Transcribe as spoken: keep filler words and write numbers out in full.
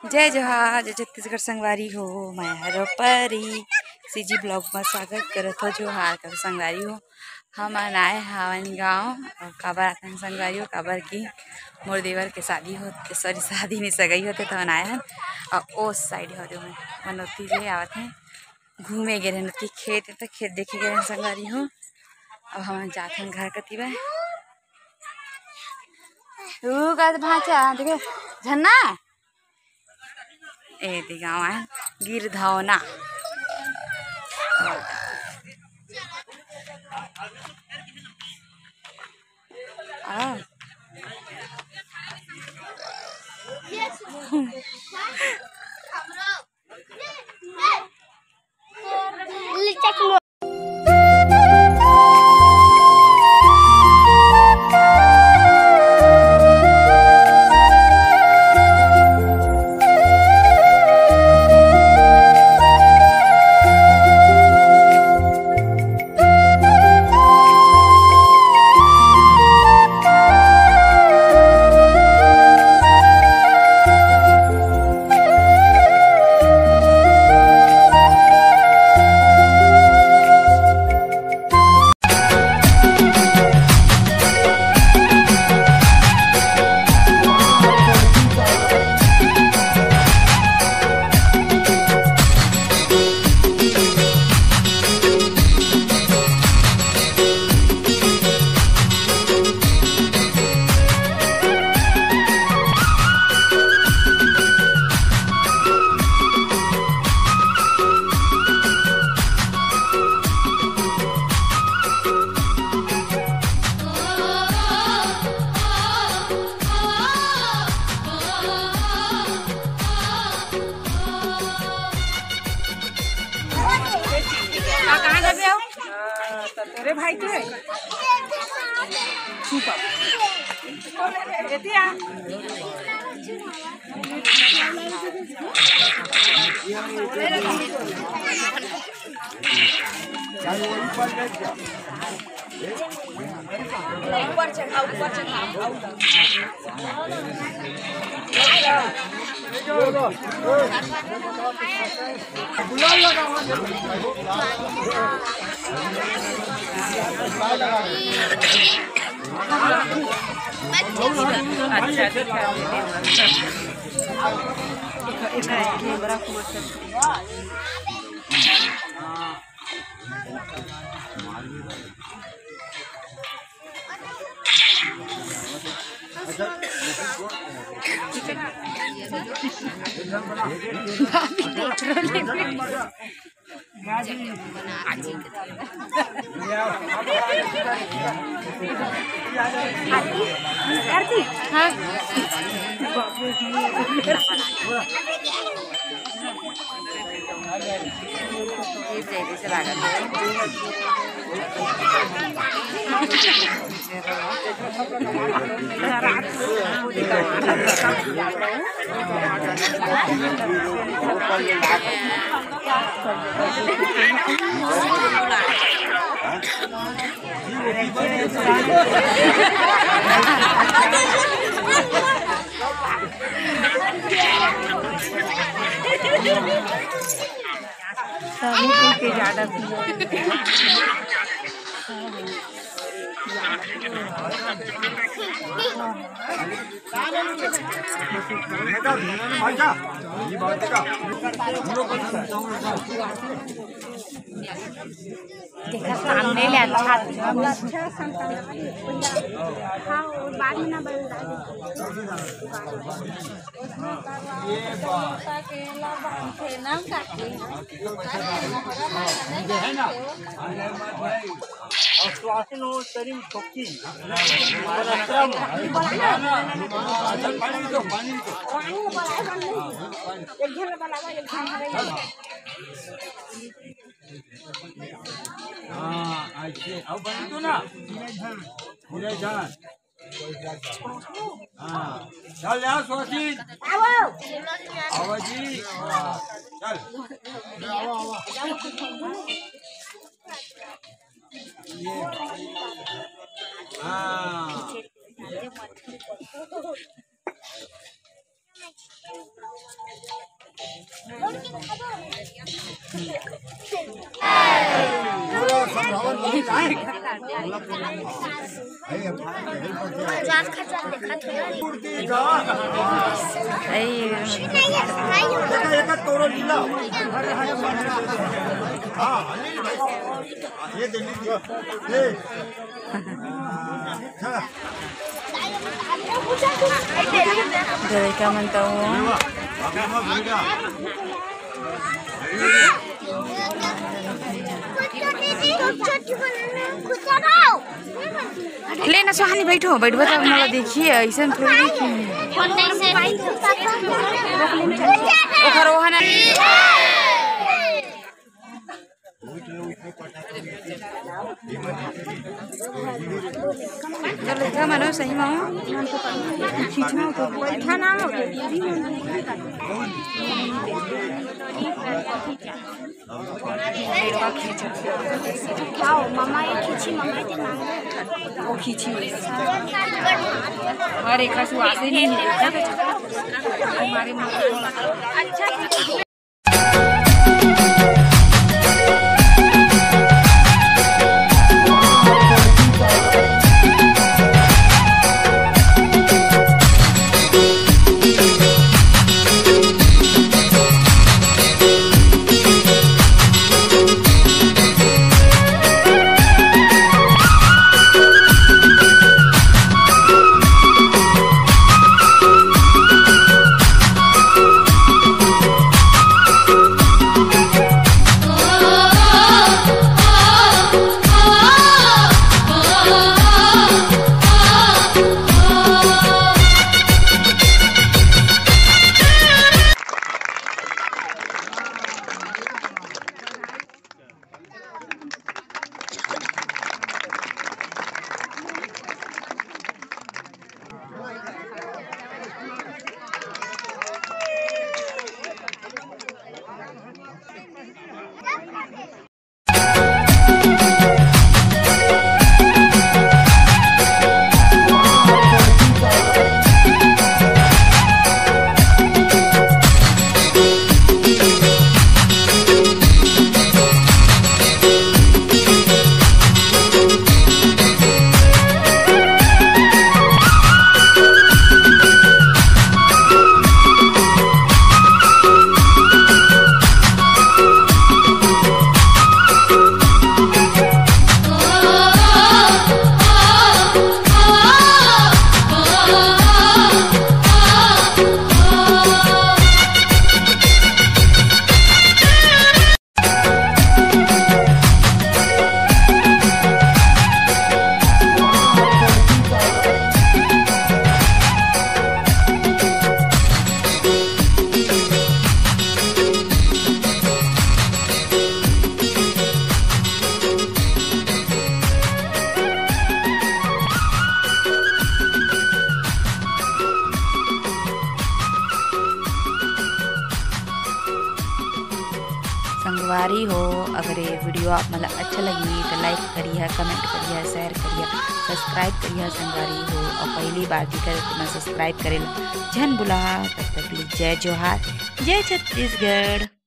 जय जोहार, जय छत्तीसगढ़ संगवारी हो, मैं हरो परी। सीजी ब्लॉग में स्वागत करत हो। जोहार का संगवारी हो, हमन आए हावन गाँव। और काबर आते हैं संगवारी हो, काबर की मोर देवर के शादी हो, सॉरी, शादी नहीं, सगाई होते तो हमन आए हैं। और ओ साइड हो जो मनोती ले आवत हैं, घूमे गे रहन की खेत, तो खेत देखे गे रहन संगवारी हो। अब हम जात हन घर कती बा। ऊ का भांचा देखे झन्ना, ए दे गाँव आए गिरधौना। आ। कहाँ जाबे हो? हाँ, तो तोरे भाई के है? छुपा। एती आ। ऊपर चढ़ा, ऊपर चढ़ा। अच्छा, अच्छा। सभी के ज्यादा देखा सामने ले अच्छा। अच्छा संतान। हाँ, वो बाद में ना बदल। आश्वासन हो, शरीर ठोकी। एक जन बलावा, एक जन हरे। हाँ, ऐसे। अब बनी तो ना? पूरे जान। हाँ, चल यार, स्वाति। आवा जी। हाँ, चल। ये। हाँ। लड़का मन तो ले ना सुहानी, बैठो, बैठबो तब मोला देखिए, ऐसे थोड़ी देखिए। ओखर ओहन चलो, इतना मनो सही में हो। खींचना तो बैठा ना हो। आओ, मम्मा ये खींची, मम्मा ये मांग रहे। वो खींची। और एक आंसू आते नहीं है। हमारे मुंह से। अच्छा। संगवारी हो, अगर ये video आप मन ला अच्छा लगही तो like करिहा, comment करिहा, share करिहा, subscribe करिहा संगवारी हो। और पहली बार जेकर तेमन subscribe करे ला झन भुलाहा। तब तक के लिए जय जोहार, जय छत्तीसगढ़।